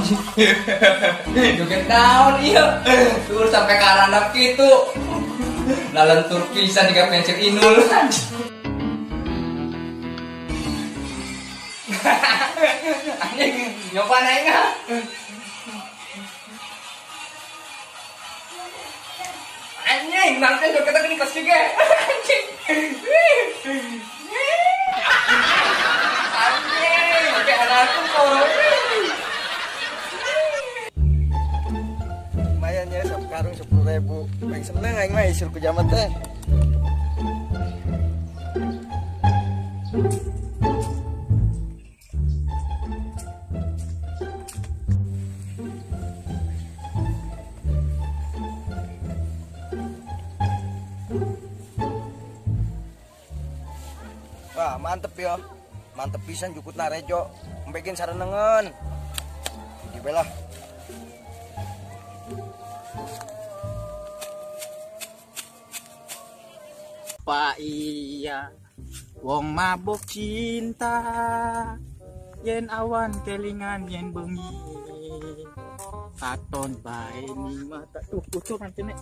Anjing. Joget naon ieu? Tur sampai ka arandap kitu. Lalentur pisan jiga pensil inul anjing. Anjing nyoba aing ah. Anjing, nanti jogetnya gini kos juga. Anjing. Anjing, oke anakku koro. Lumayan ya, satu karung 10.000. Paling seneng aing mah isul ku jamat teh. Wah, mantep ya. Mantep pisan jukut narejo. Mbekin sarenengen. Dibelah. Pak iya, wong mabok cinta. Yen awan kelingan yen bengi. Katon bae ning mata. Tuh ucur nanti nek.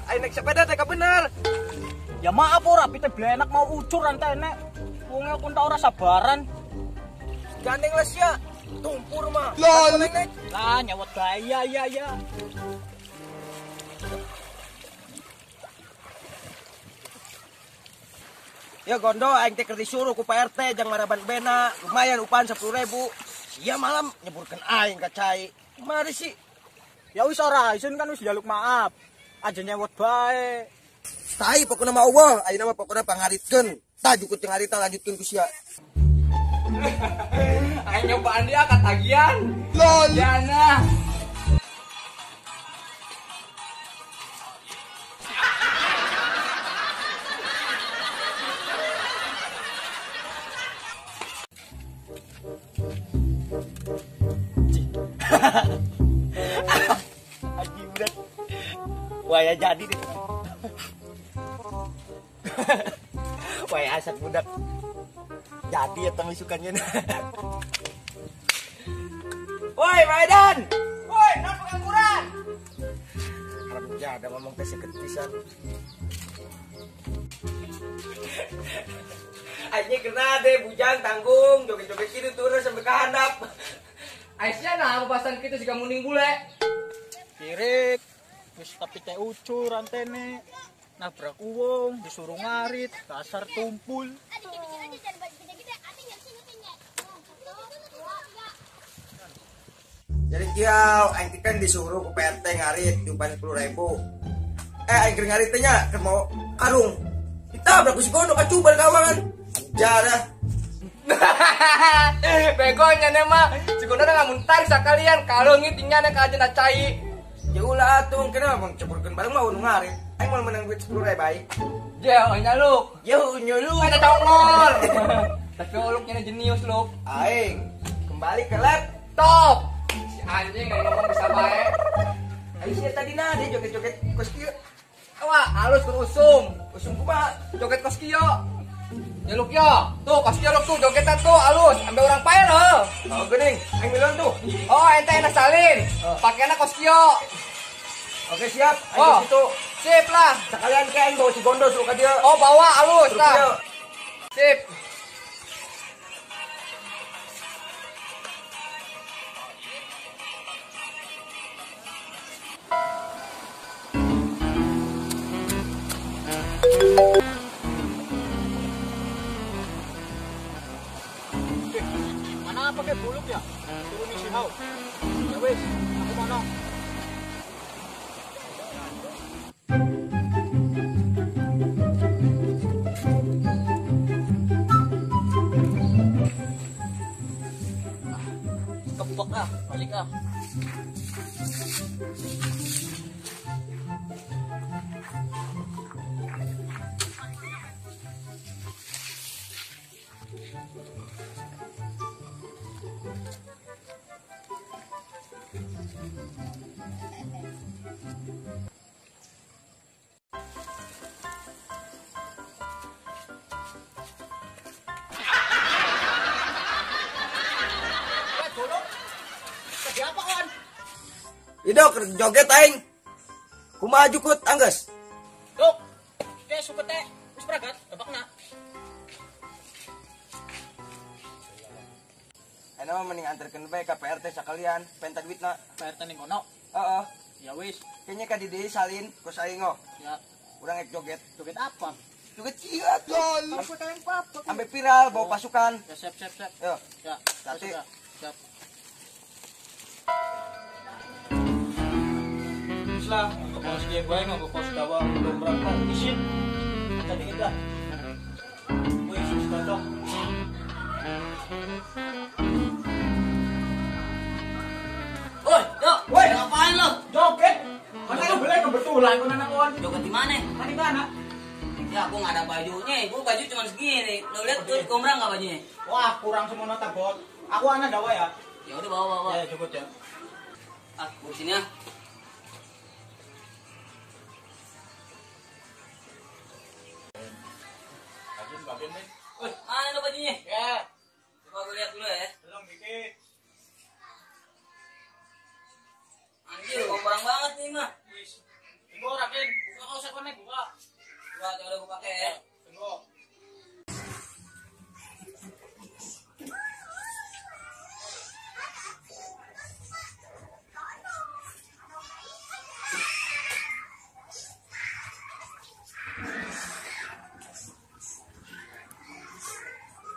Ayo naik sepeda teh bener. Ya maaf ora pite blenak mau ucur antene. Wong aku entak ora sabaran. Gandeng les ya. Tumpur mah. Lol. Lah nyawat gaya ya ya. Ya gondo aing teh keur disuruh ku Pak RT jang maraban bena, lumayan upahan 10.000. Sia malam nyeburkeun aing ka cai. Mari sih. Ya wis ora, isun kan wis njaluk maaf. Aja nyewot bae. Tai pokona mah eueuh, ayeuna mah pokona pangaritkeun. Tah jukut jeung harita lanjutkeun ku sia. Aing nyobaan dia katagihan. Lol. Jana. Anjing udah. Wah ya jadi deh. Wah ya asap budak. Jadi ya teman sukanya. Woi Maidan. Woi non pengangguran. Haram jada ngomong teh seketisan. Akhirnya kena deh bujang tanggung joget-joget gitu turun sampai ke handap. Aisyah nah papasan kita jika muning bule. Kirik. Wis tapi teh ucur antene nabrak uwong disuruh ngarit kasar tumpul. Jadi kiau aing kan disuruh ku PRT ngarit diumpan 10.000. Aing keur ngarit teh nya keur mau karung. Ditabrak ku si Gondo kacuban kawangan. Jarah. Begonya mah si Gondo ngamun tarik sakalian kalungit tinggal ka aja cai. Ya ulah atuh kenapa bang ceburkeun bareng mah nu ngarit. Aing mau menang duit 10.000 bae. Ya nyaluk. Ya nyaluk. Ada tongol. Tapi uluknya jenius luk. Aing kembali ke laptop. Si anjing nggak ngomong bisa bae. Aing sia tadi nah dia joget-joget kos kieu. Wah, halus kun usum. Usum kumaha? Joget kos kieu. Nyaluk yo. Tuh kos kieu luk tuh jogetan tuh halus ambil orang pae loh. Oh geuning, aing miluan tuh. Oh, ente enak salin. Pakaianna kos kieu. Oke siap, ayo situ. Sip lah. Sekalian ke aing bawa si Gondo suruh ka dieu. Oh, bawa alus lah. Sip. Mana pakai buluk ya? Turun isi hau. Ya wis, aku mono. Siap. Idok joget aing. Kumaha jukut anggeus? Dok. Teh suket teh wis pragat dapakna. Ana mah mending anterkeun bae ka PRT sakalian, penta duitna. PRT ning kono. Heeh. Ya wis. Kayaknya ka di deui salin kos aing oh. Ya. Urang ek joget. Joget apa? Joget cia tol. Sampai viral bawa pasukan. Ya siap siap siap. Yo. Ya. Satu. Siap. Lah, ke pos dia gue nggak ke pos dawa belum berapa isin ada dikit lah. Wih, sus cocok. Woi, Dok. Woi, ngapain lo? Joget. Mana lu beli kebetulan gua nana kawan. Joget di mana? Mana di mana? Ya, aku nggak ada bajunya. Gua baju cuma segini. Lo lihat tuh kurang nggak bajunya? Wah, kurang semua nota bot. Aku ana dawa ya. Ya udah bawa bawa. Ya, cukup ya. Ah, gua sini ya. Woi, mana lo bajunya? Ya. Coba gue lihat dulu ya. Belum dikit. Anjir, kok kurang banget nih mah. Wis. Tunggu rakin, buka kaos aku nih, buka. Buka, coba gue pakai ya. Tunggu.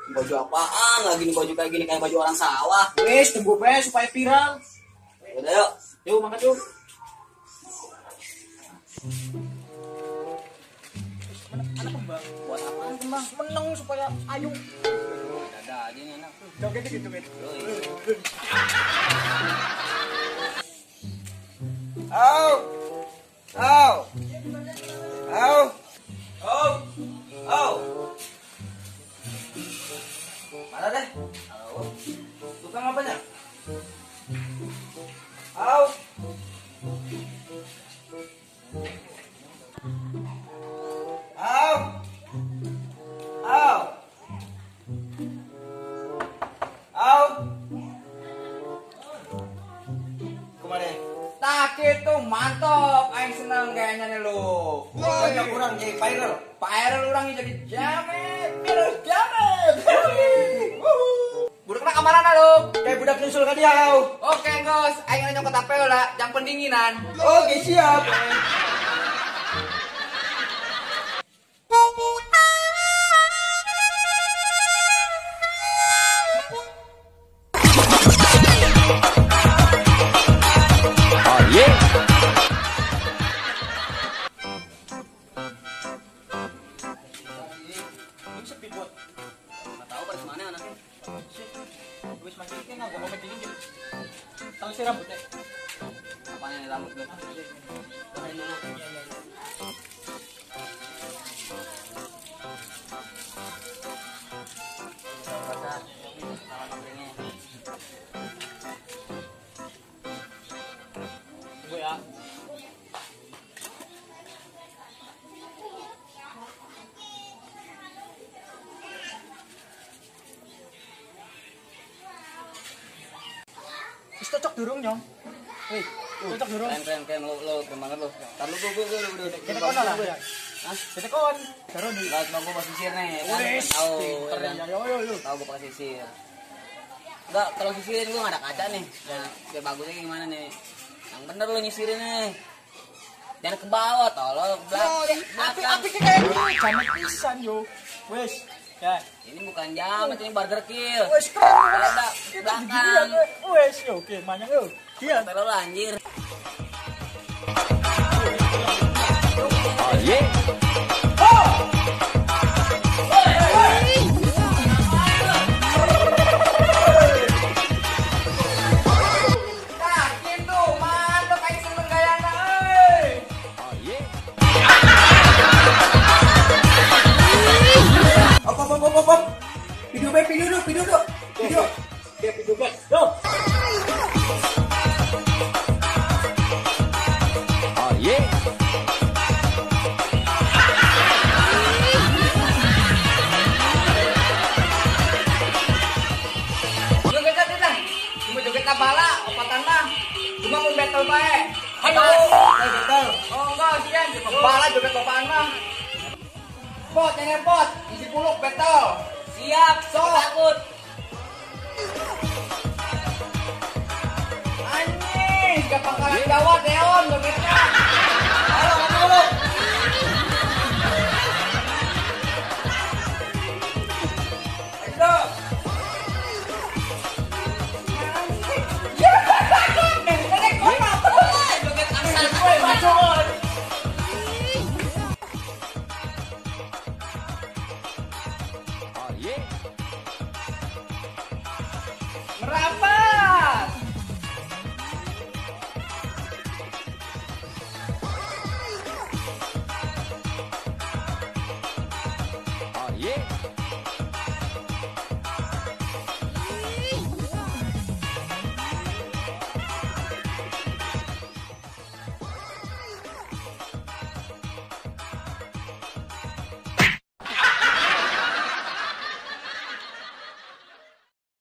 Baju apaan lagi nih, baju kayak gini kayak baju orang sawah. Wis, tunggu bae supaya viral. Udah yuk. Yuk, makan yuk. Anak kembang. Buat apaan kembang? Meneng supaya ayu. Ada aja nih anak. Joget dikit, joget. Au. Au. Au. Au. Au. Mana deh? Au. Tukang apanya? Au. Au. Au. Au. Kemana? Tak itu mantap, aing seneng kayaknya nih lu. Banyak orang jadi viral. Viral orang jadi jamet, terus jamet. Budak kena kemana lu? Kayak budak nyusul ke dia. Oke, Gos, aing nyokot apel lah, jam pendinginan. Oke, siap. Oh yeah. Ini sepi buat. Enggak tahu pada mana anaknya. Wis masih ini nggak gua komen dingin. Tahu sih rambutnya. Apanya nih rambut gue? Tahan dulu. Basah. Tunggu ya. Wis cocok durung nyong. Wih, cocok durung. Keren keren lo keren banget lo. Tar lu gua udah. Kita kono lah. Hah? Kita kon. Karo nih. Enggak, cuma gua pas sisir nih. Wis. Tahu. Ya yo yo yo. Tahu gua pakai sisir. Enggak, kalau sisirin gua enggak ada kaca nih. Nah, biar bagusnya gimana nih? Yang bener lo nyisirin nih. Jangan ke bawah tolol, ke belakang. Api-api kayak gini, jamet pisan yo. Wis. Ya. Ini bukan jamet, ini burger kill. Wis keren. Belakang. Wis yo, oke, manyang yo. Iya. Tolol anjir. Oh yeah. betel bae. Ayo. Betel. Oh enggak sian, kepala joget bapaan mah. Pot, yang pot, isi puluk betel. Siap, Sok. takut.